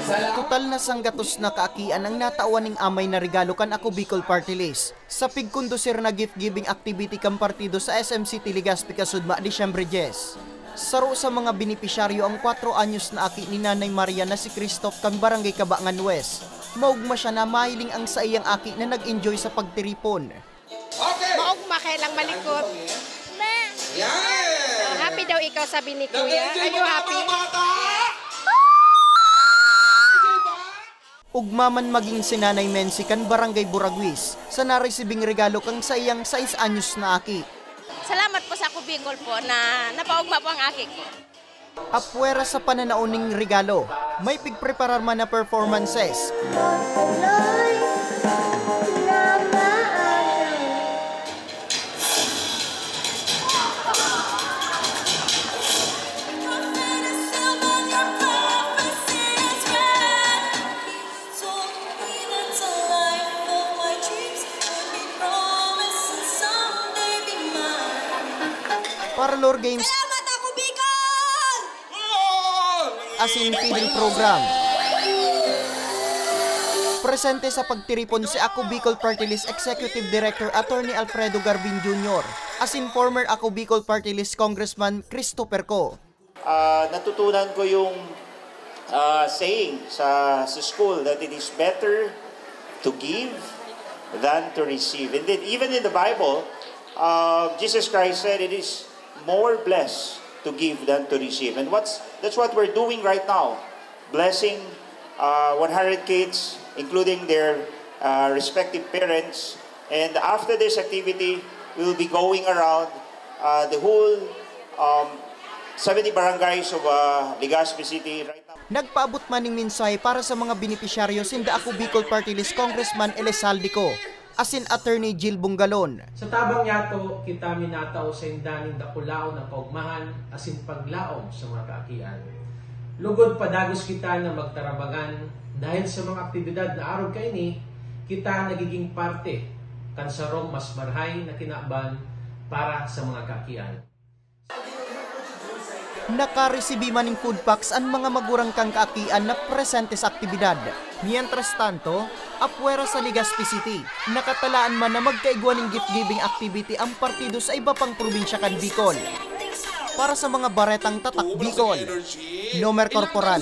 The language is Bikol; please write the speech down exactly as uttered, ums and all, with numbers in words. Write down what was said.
Total na sanggatos na kaakian ang natawan ning amay na regalo kan Ako Bicol Party List sa pigkondusir na gift-giving activity kan partido sa S M City Legazpi kasudma Disyembre diyes. Saro sa mga benepisyaryo ang kwatro anyos na aki ni Nanay Maria na si Christoph kan Barangay Cabangan West. Maogma siya na mahiling ang saiyang aki na nag-enjoy sa pagtiripon. Maogma kaya lang malikot. Yan! Happy daw ikaw, sabi ni Kuya. Are you happy? Ugma man maging si Nanay Mensi kan Barangay Buraguis sa naresibing regalo kan saiyang sais anyos na aki. Salamat po sa Ako Bicol po na napaugma po ang aki ko. Apwera sa pananaon ning regalo, may pigpreparar man na performances. Parlor Games Salamat, Ako Bicol! asin feeding program. Presente sa pagtiripon si Ako Bicol Party List Executive Director Attorney Alfredo Garbin Junior asin former Ako Bicol Party List Congressman Christopher Co. Ah, natutunan ko yung ah, saying sa, sa school that it is better to give than to receive. Indeed, even in the Bible, uh, Jesus Christ said it is more blessed to give than to receive. And what's that's what we're doing right now, blessing uh, one hundred kids, including their uh, respective parents. And after this activity, we will be going around uh, the whole um, seventy barangays of uh, Legazpi City right now. Nagpaabot man ning mensahe para sa mga benepisyaryo sinda Ako Bicol Party List Congressman Elizalde Co asin Attorney Jill Bungalon. Sa tabang niyato, kita minatao sainda nin dakulaon na kaogmahan asin paglaom sa mga kaakian. Lugod padagos kita na magtarabangan dahil sa mga aktibidad na arog kaini, kita nagiging parte kan sarong mas marhay na kinaban para sa mga kaakian. Nakaresibi man nin food packs an mga magurang kan kaakian na presente sa aktibidad. Mientras tanto, apwera sa Legazpi City, nakatalaan man na magkaigwa nin gift-giving activity ang partido sa iba pang probinsya kan Bicol. Para sa mga baretang Tatak Bicol, Nomer Corporal.